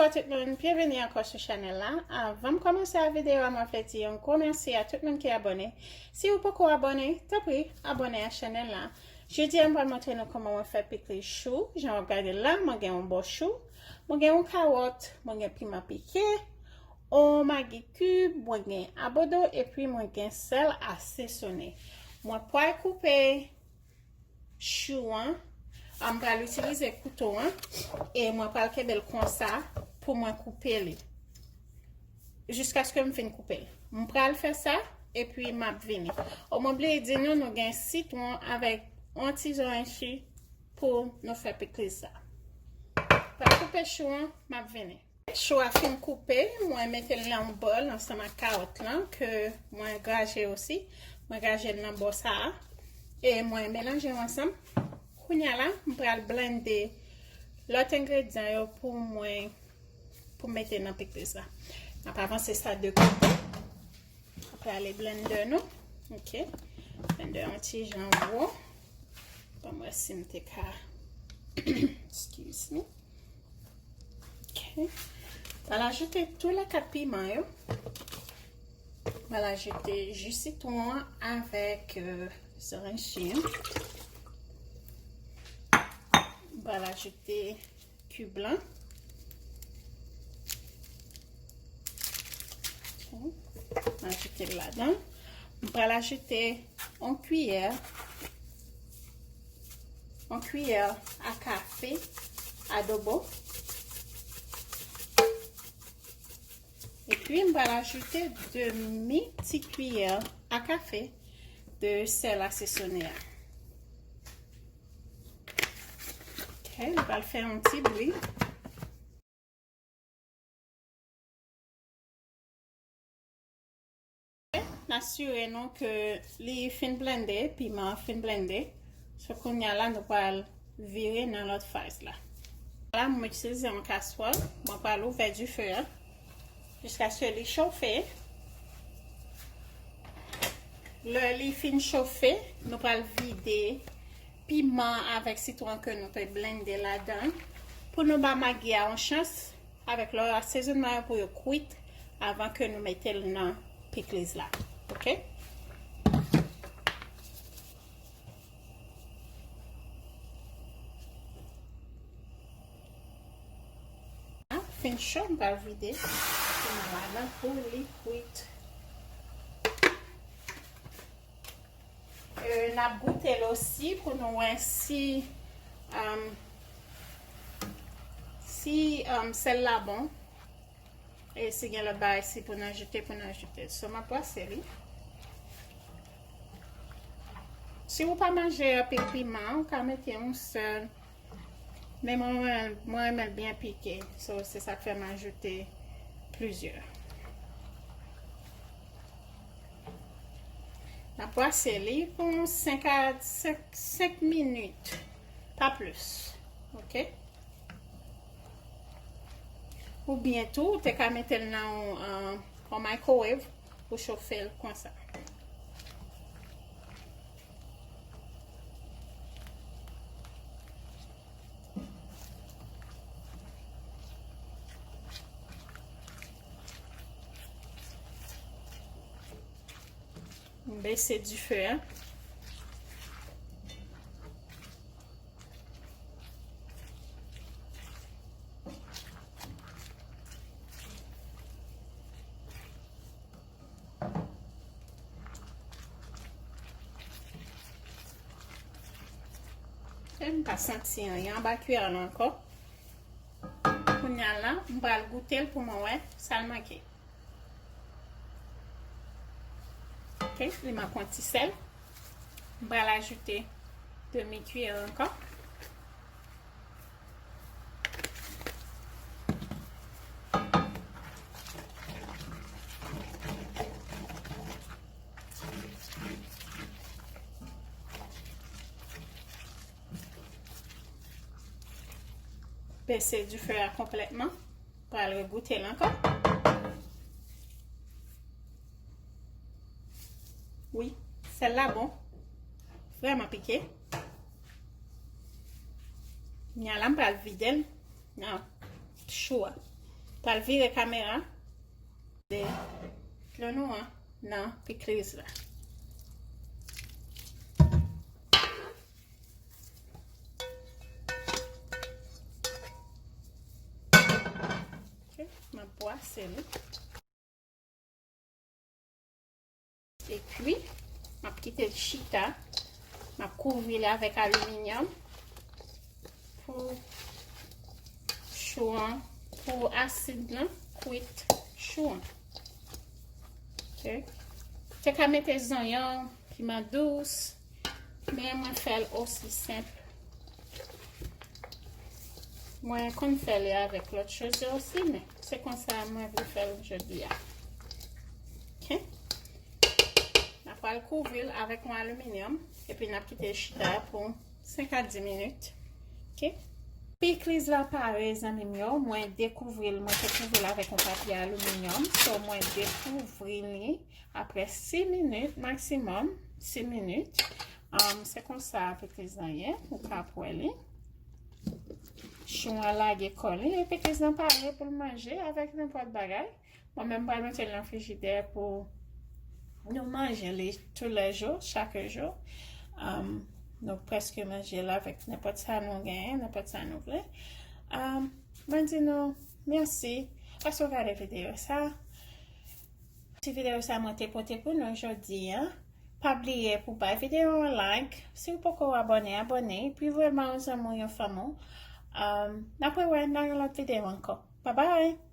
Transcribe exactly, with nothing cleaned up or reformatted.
Bonjou tout moun, byenveni ankò sou chanèl la. Avan m kòmanse a videyo a, mwen vle di yon gwo mèsi a tout moun ki abòne. Si ou poko abòne, tanpri, abòne a chanèl la. Jodi a, m pral montre nou kòman mwen fè pikliz chou. Jan w ap gade la, mwen gen yon bò chou, mwen gen yon kawòt, mwen gen piman pike, yon magi kib, mwen gen abodo, epi mwen gen sèl asesone. Mwen pral koupe chou an, m pral itilize kouto an, e mwen pral kenbe l konsa pou mwen koupe li. Jiskaske m fin koupe l. M pral fè sa, epi m ap vini. O, mwen bliye di nou, nou gen sitwon avèk yon ti zoranj pou nou fè pikliz sa. Pral koupe chou an, m ap vini. Chou a fin koupe, mwen mete l nan yon bòl ansanm ak kawòt lan ke mwen graje osi. Mwen graje l nan bò sa a. E mwen melanje yo ansanm. Kounye a la, m pral blende lòt engredyan yo pou mwen, pou m mete nan pikliz la. N ap avanse sa de kote. Apre ale blender nou. Ok. Blender yon ti jan gwo. Ban m wè si m te ka. Excuse me. Ok. Pral ajoute tou le kat piman yo. Pral ajoute ji sitwon an avèk, euh, zoranj an. Pral ajoute kib lan. Ok. M ajoute l ladan. M pral ajoute yon kiyè, yon kiyè a kafe adobo. Epi m pral ajoute demi ti kiyè a kafe de sèl asesone a. Ok, m pral fè yon ti bri. N asire nou ke li fin blende, piman an fin blende. So kounye a la, nou pral vire nan lòt faz la. La, mwen itilize yon kaswòl. Mwen pral ouvè dife a jiskaske li chofe. Lè li fin chofe, nou pral vide piman avèk sitwon ke nou te blende ladan l pou nou ba magi a yon chans avèk lòt asezonman yo pou yo kwit avan ke nou mete l nan pikliz la. Ok? Fin cho, m pral vide piman ladan pou li kwit. Euh, n ap goute l osi pou nou wè si, um, si, um, sèl la bon. E si gen lòt bagay si pou n ajoute, pou n ajoute. So, m ap brase li. Si ou pa manje anpil piman, ou ka mete yon sèl. Men mwen, mwen, mwen renmen l byen pike. So, se sa k fè m ajoute plizyè. N ap brase li pou senk a senk, senk minit. Pa plis. Ok? Oubyen tou, ou te ka mete l nan yon, euh, yon microwave pou chofe l konsa. M bese dife a. E m pa santi anyen anba kiyè la ankò. Kounye a la, m pral goute l pou mwen wè sa l manke. Ok, li manke yon ti sèl. M pral ajoute demi kiyè ankò. Bese dife a konplètman. Pral regoute l ankò. Wi, sèl la bon. Vrèman pike. Kounye a la, m pral vide l nan chou a. Pral vire kamera. De dlo nou an nan pikliz la. Ok, m ap bwase li. Epi, m ap kite l chita. M ap kouvri li avèk aliminyòm pou chou an, pou asid lan kwit chou an. Ok. Te ka mete zonyon, piman dous, men mwen fè l osi senp. Mwen konn fè li avèk lòt choz yo osi, men se konsa mwen vle fè l jodi a. Ok. N ap pral kouvri l avèk yon aliminyòm, epi n ap kite l chita pou senk a dis minit. Ok. Pikliz la pare, zanmi m yo. Mwen dekouvri l, mwen te kouvri l avèk yon papye aliminyòm. So, mwen dekouvri li apre sis minit maksimòm. Sis minit. Um, se konsa pikliz lan ye. Ou ka ap wè li. Chou an lage kò li. E pikliz lan pare pou l manje avèk nenpòt bagay. Mwen menm, m pral mete l nan frijidè pou nou manje li toulèjou, chak jou. Um, nou prèske manje l avèk nenpòt sa nou genyen, nenpòt sa nou vle. Um, mwen di nou mèsi paske w gade videyo sa. Ti videyo sa mwen te pote pou nou jodi a. Pa bliye pou bay videyo an like. Si w poko abòne, abòne. Epi voye l ba yon zanmi w, yon fanmi w. Um, n ap rewè nan yon lòt videyo ankò. Bye bye!